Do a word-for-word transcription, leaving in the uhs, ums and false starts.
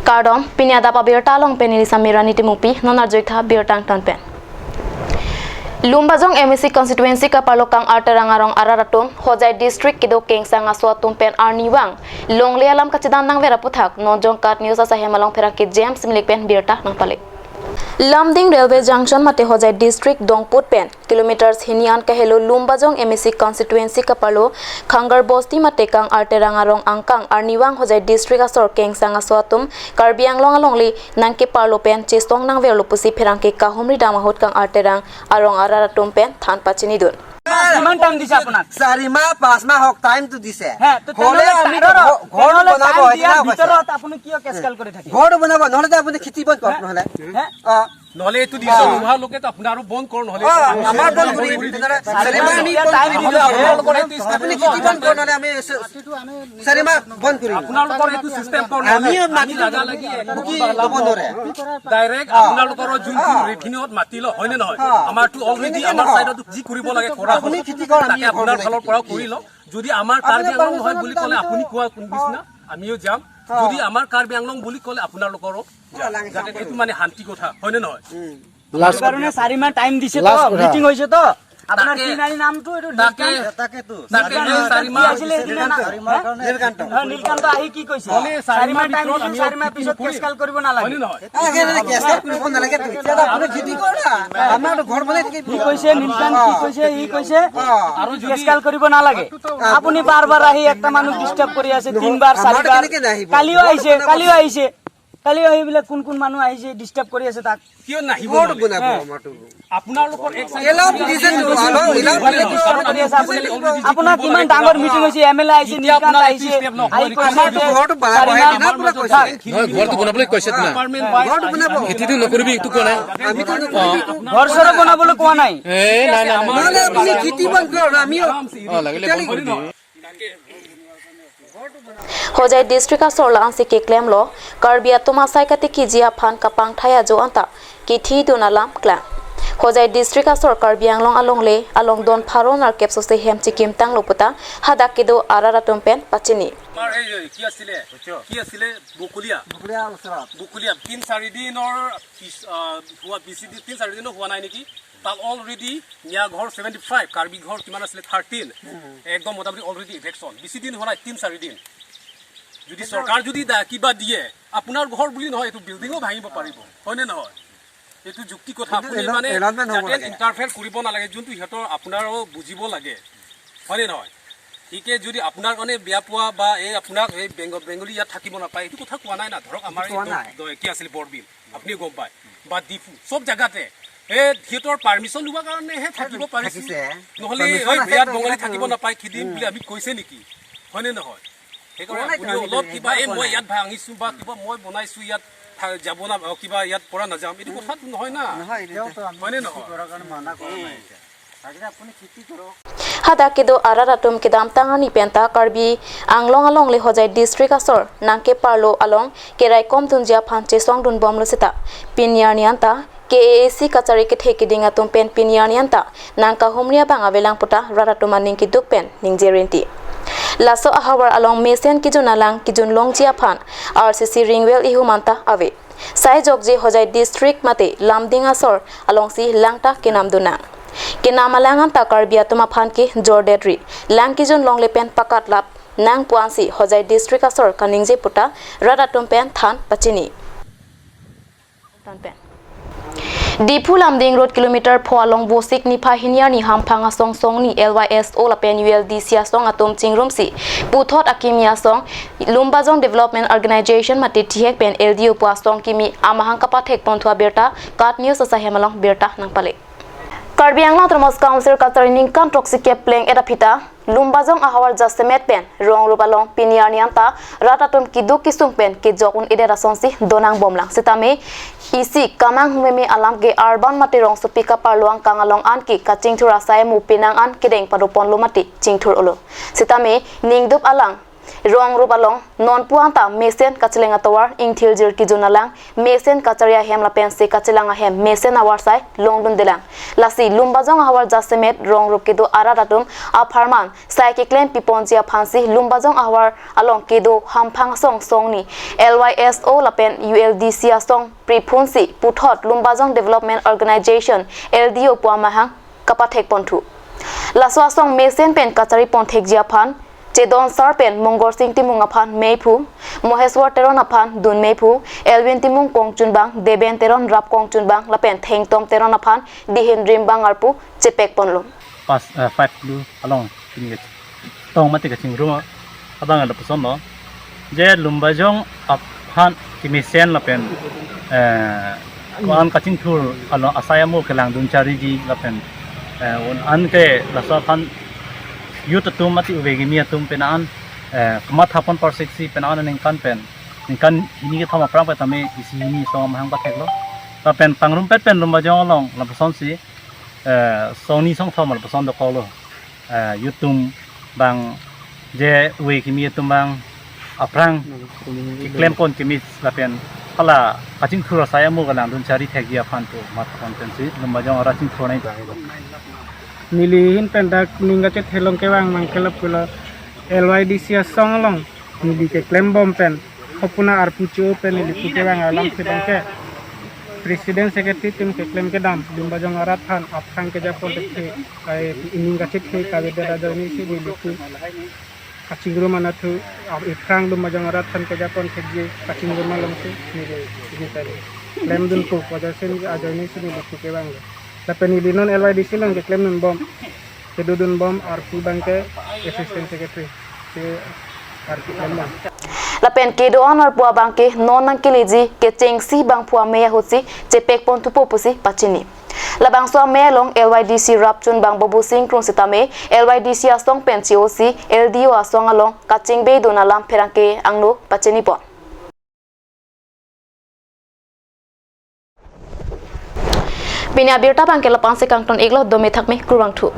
Kardom, pini adap abirta along pen neli Samirani Timungpi, non arjuitha birta angton pen. Lumbajong M A C constituency kaparlo Kang Arterang arong arat atum, Hojai district kedo kengsang aso atum pen arnivang longle alam kachedam nangver aputhak, non jongkat news asahem along pherangke James Milik pen birta nangpale. Lumding Railway Junction mate Hojai District dongput pen kilometers hini an kahelo Lumbajong M A C constituency kaparlo Khangar Bosti mate Kang Arterang arong angkang arnivang Hojai District asor kengsang aso atum Karbi Anglong alongle nangkeparlo pen chesong nangverlo pusi pherangke kahumri dam ahut Kang Arterang arong arat atum pen than pachinidun. কিমান টাইম দিছে আপোনাক? চাৰি মাহ, পাঁচ মাহ হওক, টাইমটো দিছে। হে, তো হ'লে তেনেহ'লে আমি টা-, ঘৰ, ঘৰ তেনেহ'লে বনাব টাইম হয়, দিয়াৰ না কৈছে? ভিতৰত আপুনি কিয় কেচ কাল কৰি থাকিব? ঘৰ বনাব, নহ'লে তো আপুনি খেতি বন্ধ কৰক, হে? নহ'লে। হে? অ। নহ'লে এইটো দিছে, অ। নোহোৱালৈকে তো আপোনাৰ আৰু বন্ধ কৰ, নহ'লে অ, এইটো আমাৰ বন্ধ কৰি, কৰি দি। তেনেহ'লে চাৰি মাহ আমি এতিয়া বন্ধ টাইম কৰি দিছে দিম। আপোনালোকৰ এইটো চিষ্টেম আপুনি খেতি বন্ধ কৰ, নহ'লে আমি চ-, চাৰি মাহ বন্ধ কৰিম। আপোনালোকৰ এইটো চিষ্টেম কৰ, আমি নহ'লে মাটি আমি লাগা লাগি একো বুকি ল'ব নোৱাৰে। ডাইৰেক্ট অ। আপোনালোকৰ যোনটো অ। ৰেভিনিউত মাটি লয়, হয়নে নহয়? অ। আমাৰতো অলৰেডি তেনেকে আমাৰ নহয়। চাইডত যি কৰিব লাগে কৰা আপুনি হ'ল। খেতি কৰ, আমি তাকে আপোনাৰ ফালৰ পৰাও কৰি লওক। যদি আমাৰ আপুনি কাৰ্বি আংলং হয় বুলি ক'লে আপুনি কোৱা কোন নিচিনা? আমিও যাম। অ। যদি আমাৰ কাৰ্বি আংলং বুলি ক'লে আপোনালোকৰো অ, লাগে যাতে চাম। এইটো মানে শান্তি কথা, হয়নে নহয়? উম। লাষ্ট কাৰণে চাৰি মাহ টাইম দিছে তো, লাষ্ট কথা। মিটিং হৈছে তো। আপোনাৰ তাকে। তিনিআলি নামটো এইটো তাকে। নীলকান্ত। তাকেতো। নীলকান্ত তাকে চাৰি কি মাহ আছিলে সেইদিনা? নীলকান্ত। হে? নীলকান্ত। হয়, নীলকান্ত আহি কি কৈছে? বোলে চাৰি চাৰি মাহ মাহ টাইম ভিতৰত দিছো, আমি চাৰি মাহ খেতি পিছত নকৰিম। কেচ কাল কৰিব নালাগে। হয়নে নহয়? আগে, আগে, কেচ কাল কৰিব নালাগে তো। এতিয়া তো আপুনি খেতি কৰা। আমাৰতো ঘৰ বনাই থাকিব। কি কৈছে নীলকান্ত? কি অ। কৈছে? সি কৈছে অ। আৰু যদি কেচ কাল কৰিব নালাগে। অ। আপুনি বাৰ বাৰ আহি একটা মানুহ ডিষ্টাৰ্ব কৰি আছে, তিনিবাৰ, আমাৰতো চাৰিবাৰ। কেনেকে নাহিব? কালিও আহিছে, কালিও আহিছে। কালি আহি বোলে কোন কোন মানুহ আহিছে, ডিষ্টাৰ্ব কৰি আছে তাক। কিয় নাহিব ঘৰটো মানে? বনাব হে। আমাৰতো। আপোনালোকৰ এক চাইডে এলাও দিছে তো, আলো, এলাও দিলে তো। ডিষ্টাৰ্ব কৰি আছে আপুনি। আপোনাৰ কিমান ডাঙৰ মিটিং হৈছে, এম এল এ আহিছে, এতিয়া নীলকান্ত আপোনাৰ আহিছে, এইটো ষ্টেপ নহয়। আহি কৈছে আমাৰতো যে ঘৰটো বনাব, চাৰি মাহ সেইদিনা পুৰা কৈছে। নহয়, ঘৰটো বনাবলৈ কৈছে তো না। ডিপাৰ্টমেণ্ট ৱাইজ ঘৰটো বনাব। খেতিটো নকৰিবি, এইটো কোৱা নাই। আমিতো অ। ঘৰ চৰ বনাবলৈ কোৱা নাই। এ, নাই, নাই, নাই। নহ'লে আপুনি খেতি বন্ধ কৰক, আমি অ, লাগিলে বন্ধ কৰি দিয়ক। Hojai district asor la-ansi keklemlo, Karbi atum asai katikiji aphan kapangthai ajo anta kethidun alam klang. Hojai district asor Karbi Anglong alongle along don pharo nerkep sose hem chikim tanglo puta hadak kedo arat atum pen pachini. আমাৰ এই কি আছিলে? কি আছিলে? বকুলীয়া। বকুলীয়া ওচৰত। বকুলীয়া। তিন চাৰি দিনৰ পিছ-, আহ, হোৱা, বেছি দিন, তিন চাৰি দিনো হোৱা নাই নেকি? তাত already মিয়া ঘৰ seventy five, কাৰ্বি ঘৰ কিমান আছিলে? Thirteen। উম। একদম মোটামুটি already eviction। বেছি দিন হোৱা নাই, তিন চাৰি দিন। যদি চৰকাৰ যদি দা-, কিবা দিয়ে, আপোনাৰ ঘৰ বুলি নহয়, এইটো বিল্ডিঙো ভাঙিব পাৰিব, হয়নে নহয়? এইটো যুক্তি কথা। কিন্তু আপুনি এলা-, মানে এলাউনমেণ্ট হ'ব ইয়াতে লাগে। ইণ্টাৰফেয়াৰ কৰিব নালাগে, যোনটো সিহঁতৰ আপোনাৰো বুজিব লাগে, হয়নে নহয়? ঠিকে, যদি আপোনাৰ কাৰণে বেয়া পোৱা বা এই আপোনাক এই বেংগ-, বেংগলী ইয়াত থাকিব নাপায়, এইটো কথা কোৱা নাই না। ধৰক আমাৰ কোৱা এই দ-, নাই। দ-, কি আছিলে, বৰবিল, আপুনি গম পায়, বা ডিফু, চব জেগাতে এই সিহঁতৰ পাৰ্মিশ্যন লোৱাৰ কাৰণেহে থাকিব পাৰিছে। থাকিছে। নহ'লে পাৰ্মিশ্যন এই আছে ইয়াত তো, বঙালী ইয়াত থাকিব নাপায়, খেদিম বুলি উম। আমি কৈছে নেকি? হয়নে নহয়? সেইকাৰণে কোৱা নাই আপুনি তো, অলপ আমি কিবা, এই মই বনাই। ইয়াত ভাঙিছো বা কিবা মই বনাইছো, ইয়াত থা-, যাব না, কিবা ইয়াত পৰা নাযাম, এইটো উম। কথাটো নহয় না। নহয়, এইটো এতিয়াও তো আমি হয়নে খেতি নহয়? কৰাৰ কাৰণে মানা কৰা নাই এতিয়া। লাগিলে আপুনি খেতি কৰক। Hadak kedo arat atum kedamtang arni penta Karbi Anglong alongle Hojai district asor nangkeparlo along keraikom dunji aphan chesongdun bomlo seta pini arni anta K A A C kachari kethe keding atum pen pini arni anta nangkahumri abang avelang puta rat atum aning keduk pen ningje rinti. Laso ahavar along mesen kejun alang kejun longji aphan R C C ringwell ihum anta ave. Sai jokje Hojai district mate Lumding asor alongsi langta kenam dunang. Kenam alang anta Karbi atum aphan ke jordetri lang kejun longle pen pakatlap nangpu-ansi Hojai district asor kaningje puta rat atum pen than pachini. Diphu Lumding road kilometer pho along Vosik niphai hini arni hamphang asong songni L Y S O lapen U L D C asong atum chingrumsi puthot akimi asong Lumbajong Development Organization mate thihek pen L D O pu asong kimi amahang kapathek ponthu abirta KAT News asahem along birta nangpale. Karbi Anglong Autonomous Council kachari ningkan throksi kepleng et aphita Lumbajong ahavar jasemet pen rong rup along pini arni anta rat atum keduk kesung pen kejok un-edet asonsi donang bomlang. Sitame isi kamang humeme alam ke arban mate rongsopi kaparlo angkang along an ke kachingthur asai mu penang an kedeng pado ponlo mate chingthur-olo. Sitame ningdup alang Rong rup along non puan ta mesen kacheleng atovar ingthirjir kejun alang, mesen kachari ahem lapen se kachelang ahem mesen avarsai longdundelang. Lasi Lumbajong ahavar jasemet rong rup kedo arat atum apharman sai keklem piponji aphansi Lumbajong ahavar along kedo hamphang asong songni L Y S O lapen U L D C asong prephunsi puthot Lumbajong Development Organization L D O pu amahang kapathek ponthu. Laso asong mesen pen kachari ponthekji aphan Chedon Sar pen Mongol Sing Timung aphan meiphu, Moheswar Teron aphan dun meiphu, Elwin Timung kongchunbang, Deben Teron rap kongchunbang lapen Thengtom Teron aphan dihin rimbang arpu chepek ponlo. Pas, eh, five lu along pini ke tong mati kachingrum abang ada peson no. Je Lumbajong aphan kemesen lapen, eh, ko-an kachingthur along asai amo kelangdun chariji lapen, eh, un an ke laso aphan youth atum mati ove kimi atum pen an, eh, kamathapon parseksi pen an ningkan pen, ningkan hini kethom aphrang pen tame isi hini song amahang patheklo. Lapen pangrumpet pen Lumbajong along lapusonsi, eh, songni songthom lapuson dokoklo. Eh, youth atum bang je ove kimi atum bang aphrang keklempon kimi lapen hala kachingthur asai amo kelangdun chari thekji aphan pu mathapon pensi Lumbajong arat chingthur nai. Neli ahin pen dak ning kachethe along kevang mang kelap pulo L Y D C asong along neli keklembom pen hopuna arpu cho pen neli pu kevang alam si abangke President Secretary atum keklem kedam Lumbajong arat aphan aphrang kejapon thekthek ai ining kachethe kavedet ajoine si neli pu kachingrum anatthu, ap-, ephrang Lumbajong arat aphan kejapon thekji kachingrum alongsi neli ini tadi klemdun pu pu ajoine si neli pu kevanglo. Lapen neli non L Y D C along keklemdunbom, kedodunbom arpu abangke Assistant Secretary si arpu klembom. Lapen kedo-an arpu abangke non nangkeleji kechengsi bangphu amei ahutsi chepek ponthupo pusi pachini. Labangso amei along L Y D C rapchunbang Bobu Sing Kro sitame L Y D C asong pen che-osi L D O asong along kachingbeidun alam pherangke angno pachinipon. Pini abirta abangke lapu-an si kangton-iklo, dome thakme, kurvangthu.